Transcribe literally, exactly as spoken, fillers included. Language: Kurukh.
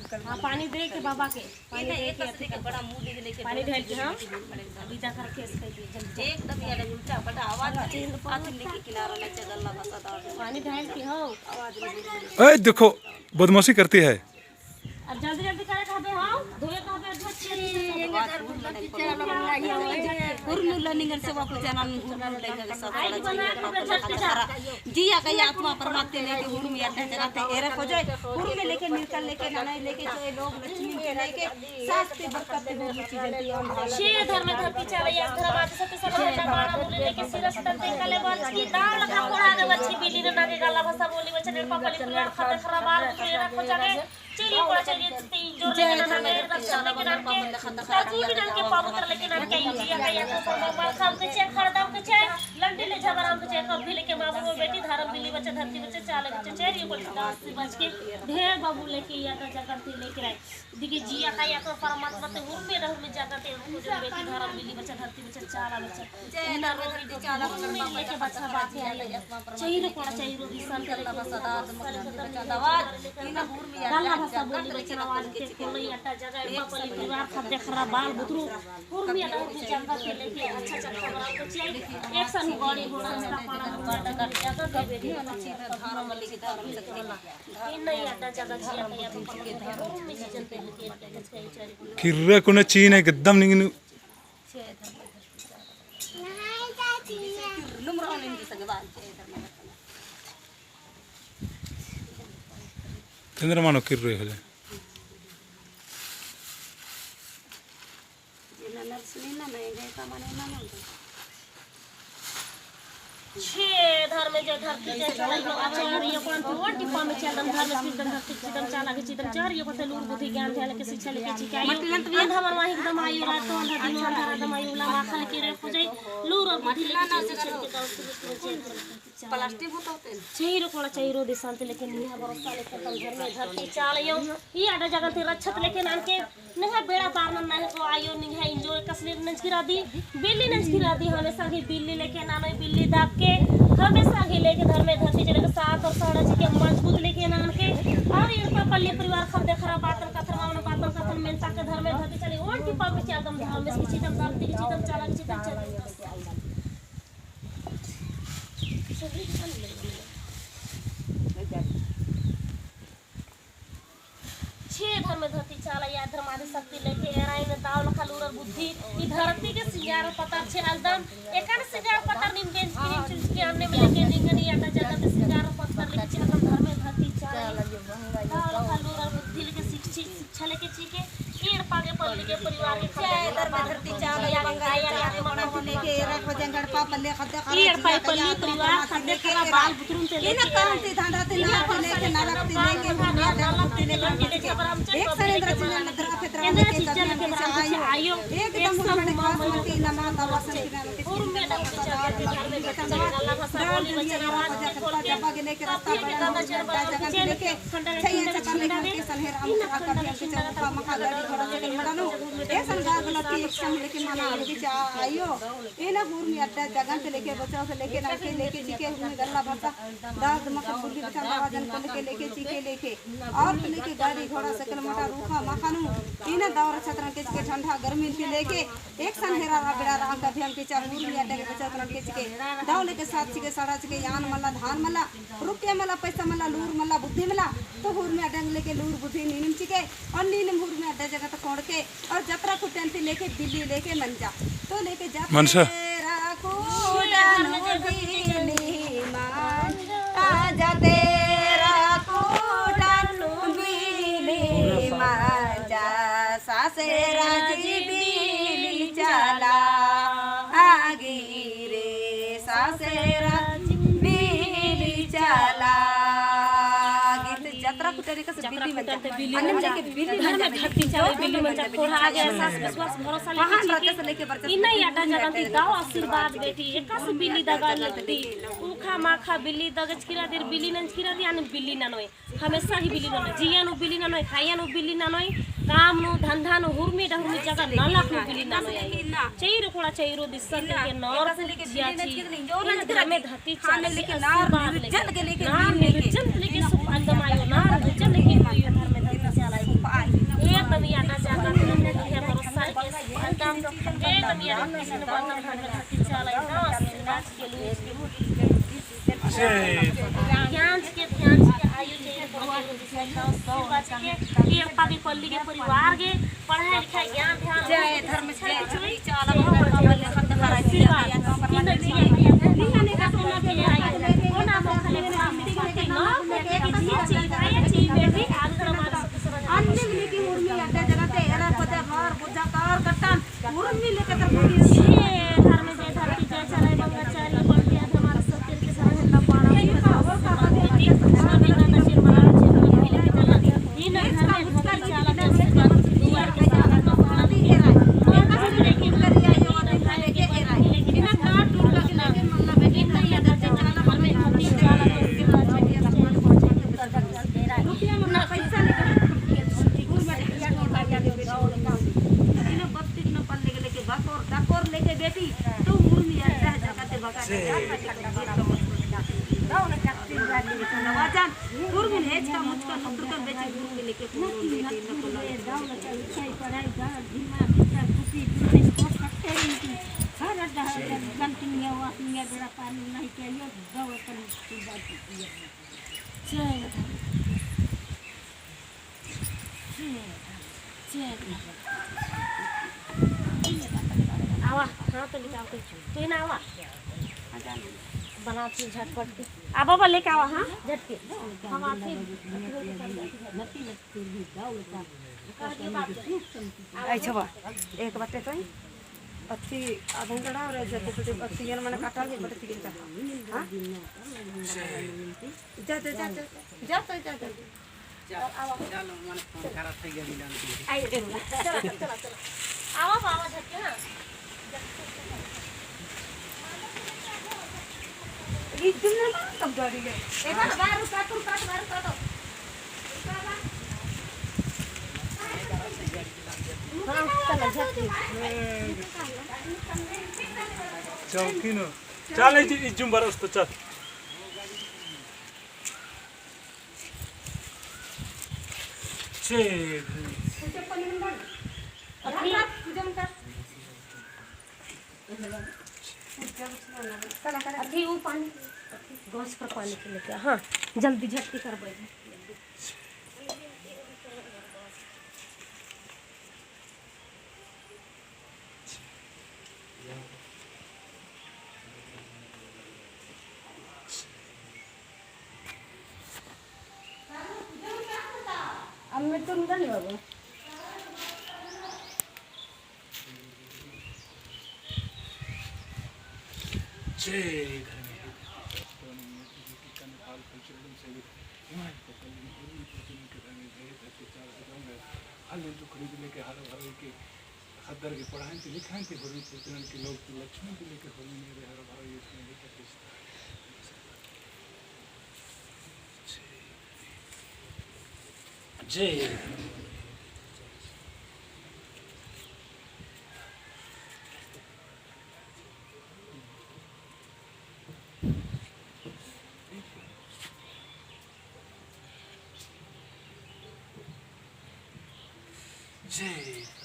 हाँ, पानी दे के बाबा के, पानी दे के, बड़ा मुँह दे के लेके पानी ढाल के, हाँ, अभी जाकर केस कर दिए, जल्दी। एकदम यार उल्टा पल्टा आवाज आती लेके किनारा ना चगल ना बसा था। पानी ढाल के हो। ए, देखो, बदमाशी करती है। अब जल्दी जल्दी करे कहबे, हाँ, धोए कहबे, अच्छे अच्छे। हुरमी उल्ला निंगन से वापस जाना, हुरमी उल्ला निंगन से वापस जाना। जिया का ये आत्मा परमात्मा लेके हुरमी अड्डा जगह ते एरा खोजे, हुरमी लेके निकल लेके नाना लेके जो ये लोग लक्ष्मी के लेके सास ते बरकत ते हुरमी चीजन ते हम छे धर्म धरती चाला या धर्म आदि सत्य सर्व हटा बाना बोले लेके सिरस तन ते कले बरचकी दाव लखा कोड़ा के बरचकी बिल्ली ने नागे गल्ला भाषा बोली बचन एड़पा पल्ली पुलिया खा देखरा बाल बुतरू एरा खोजा गे। चेरी कोड़ा चेरी तीन जोर लेके नाना के दर्शन लेके नाना के ताकि भी नाना के पवित्र लेके नाना के जिया का या तो सर्व बाल खाम के छे, खरदाम के छे, लंडी ले झबराम के छे, कभी लेके माँ बाबू बेटी धर्म बिल्ली बच्चा धरती बच्चा चाला बच्चा चेरी कोड़ा दस से बच के ढेर बाबू लेके या का जगह ते लेके रहे। दिगे जिया का या तो परमात्मा ते हुरमी रहुरमी जगह ते उनको जो बेटी धर्म बिल्ली बच्चा धरती बच्चा चाला बच्चा इन्ना रोगी को हुरमी लेके बच्चा बात है। चहिरो कोड़ा चहिरो दिसन के लेके गल्ला भाषा बोली बचना वाले के कोई अड्डा जगह एड़पा पल्ली परिवार खा देखरा बाल बुतरू हुरमी अड्डा हुरमी जगह के लेके अच्छा अच्छा खबर आपको चाहिए। एक सन गाड़ी घोड़ा रास्ता पाड़ा हुरमी अड्डा जगह के बेटी इन्ना ही अड्डा जगह जिया का या तो परमात्मा हुरमी चीजन ते लेके चाहिए। किर्रा कुना चीन है एकदम निंगनु। चंद्रमा नो किर्रे होले। छे धर्मे जे धरती जे चला यो आचार यो कोन तो टिप्पा में चलम धर्मे चितम धरती चितम चाला के चितम चार यो पते लूर बुद्धि ज्ञान ध्यान के शिक्षा लेके चिकाई। अंधा मनवा एकदम आयो रातो अंधा दिनो अंधा रातम आयो उला माखा लेके रे खोजाई। लूर और बुद्धि लेके चितम शिक्षा लेके दाव सुरु सुरु जे प्लास्टिक होता होते। चहिरो कोड़ा चहिरो दिसन ते लेके निहा भरोसा लेके तम धर्मे धरती चाला यो। ई अड्डा जगह ते रक्षत लेके नान के नेहा बेड़ा पार नन्ना है को आयो निंग्है इंजो कसले नंजकिरा दी, बिल्ली नंजकिरा दी, हमेशा ही बिल्ली लेके नानो बिल्ली दाग के, हमेशा ही लेके धर्मे धरती चले के साथ और साड़ा जी के मजबूत लेके नान के, और एड़पा पल्ली परिवार खा देखरा बातन कथर मावन बातन कथर मेंता के धर्मे धरती चले, ओन की पाप के आदम धर्मे की चीतम धरती की चीतम चाला की चीतम चले। छे धर्मे धरती चाला या धर्म आदि शक्ति लेके एराइन दाव लखा लूर और बुद्धि ई धरती के सिंगार पत्तर छे अलदम एकन सिंगार पत्तर नीम बेंच के नीम चुंच के अन्ने में लेके निंगन ई अड्डा जगह के सिंगार पत्तर लेके छे अलदम धर्मे धरती चाला दाव लखा लूर और बुद्धि लेके शिक्षित अच्छा लेके चिके, ई एड़पा के पल्ली के परिवार के खद्दे धर्मे धरती चाला या बंगा या या मना लेके एरा खोजन गड़पा पल्ले खद्दे खरा ई एड़पा पल्ली परिवार खद्दे खरा बाल बुतरून ते लेके काम ते धंधा ते ना लेके नालक ते लेके हुरमी अड्डा ते लेके एक सरेंद्र चिन्ह लतरा फेतरा लेके जमीन के आयो। एकदम हुरमी खास मती नमा तवा संती ना लेके हुरमी अड्डा ते चाला के धर्मे धरती चाला भाषा बोली बचन आवाज के खोल के जगह के लेके रास्ता बना जगह के लेके सही है, चक्कर लेके के सलहेर हम आकर भी हमके चौका मखा गाड़ी घोड़ा से मडानो। ए सन गा गलती एक सम लेके मना हमके चा आयो। ए ना हुरमी अड्डा जगह से लेके बचाव से लेके ना के लेके चिके हुरमी गल्ला भाषा दाद मखा बुद्धि बचन दवा जन को लेके लेके चिके लेके और तो लेके गाड़ी घोड़ा से कल मटा रूखा मखानु। ए ना दौर छतरन के चिके ठंडा गर्मी के लेके एक सन हेरा रा बेड़ा रा कभी हमके चा हुरमी अड्डा के बचाव करन के चिके। दाव लेके साथ चिके साड़ा चिके यान मला धान मला। रुपया मला, पैसा मला, लूर मला, बुद्धि मला, तो हुरमी अड्डा लेके लूर बुद्धि नीनिम चिके, और नीनिम हुरमी अड्डा जगह तो कोड़के, और जतरा खुटन ती लेके बिल्ली लेके मंजा, तो लेके जतरा मनसा। खुटन बिल्ली मंजा, जतरा खुटन बिल्ली मंजा, सासरा जी बिल्ली चला आगी रे। सासरा बिल्ली चला। गीत जतरा खुटन एकासे बिल्ली मंजा। अन्ने लेके बिल्ली मंजा। धरती चाला बिल्ली मंजा। कोढ़ा आगे एहसास विश्वास भरोसा लेके चिके। इन्ना ई अड्डा जगह ती दाव आशीर्वाद बेटी। एकासे बिल्ली दगा लगदी। उखा माखा बिल्ली दगचकिरा दिर बिल्ली नंजकिरा दी अन्ने बिल्ली ननोय। हमेशा ही बिल्ली ननोय, जिया नू बिल्ली ननोय, खाया नू बिल्ली ननोय, काम नू, धंधा नू, हुरमी डहुरमी जगह नलख नू बिल्ली ननोय। चैरो कोड़ा चैरो दिसन लेके नर जिया ची, इन धर्मे धरती चाला लेके आशीर्वाद लेके, नाम निर्जन लेके सुप अंदम आयो, नाम निर्जन लेके आयो धर्मे धरती चाला। ज्ञान के, ध्यान के, आयु के, आशीर्वाद के, ये पापी पल्ली के परिवार के, पढ़ाई लिखाई, ज्ञान, ध्यान, जय धर्म, जय धर्म, चाला, आशीर्वाद, अन्य मिले की उर्मी अड्डा जगह ते एरा पता भार बुझा कार कट्टन। उर्मी लेके तो पूरी। हे धर्म जय धरती जय चले बंगाचारी बंटिया धर्मार सत्य के सरहद ना पाड़ा। इन धर्म धरती चाला के आशीर्वाद दुआर के साथ ना पाड़ा। रुपया मना पैसा लेके बकोर, डकोर लेके बेटी, तो उर्मी अड्डा जगह ते बगा से। वचन, उर्मी हेच का मुझका नुतुर का बेटी उर्मी लेके कोलो बेटी न कोलो। दौलत, ऊंचाई पढ़ाई, घर, दिमाग, पिता, कुपी, दुनिया को कट्टे नहीं की। हर अड्डा, हर अड्डा, continue हुआ, दुनिया बेड़ा पार नहीं किया, ये दौलत नहीं की बात है। जय। आवा, हाँ, तो लेके आओ, कोई तू ही ना आवा। बना फिर झटपट। आ बाबा, लेके आवा, हाँ, झटके। हम आते हैं। अच्छा बा, एक बात है तो, अच्छी आधन गड़ा और जैसे तो अच्छी ये मैंने काटा भी बड़े ठीक है। हाँ? जा, जा, जा, जा, जा, तो जा, जा। चलो, मन फोन करा था, ये मिलन के लिए। आई, चलो, चलो, चलो, चलो। आवा, आवा, झटके, हाँ। ये तुमने कब गाड़ी गए? ए, बाहर, बाहर रुका, रुका, बाहर रुका तो। रुका, बाहर। हाँ, चलो, झटके। चौकी नो। चल, इज-, इज्जुम बरस तो चल। छे। अथी, अथी वो पानी, गैस पर पानी के लेके, हाँ, जल्दी झटके करबे। अम्मे तुम दन बाबू। जय धर्मेश। हाल में तो खरीद लेके हाल भर के खद्दर के पढ़ाई ते लिखाई ते होरी पुत्रन के लोग तो लक्ष्मण के लेके होरी मेरे हर भाई इसमें भी तक। जय। जय।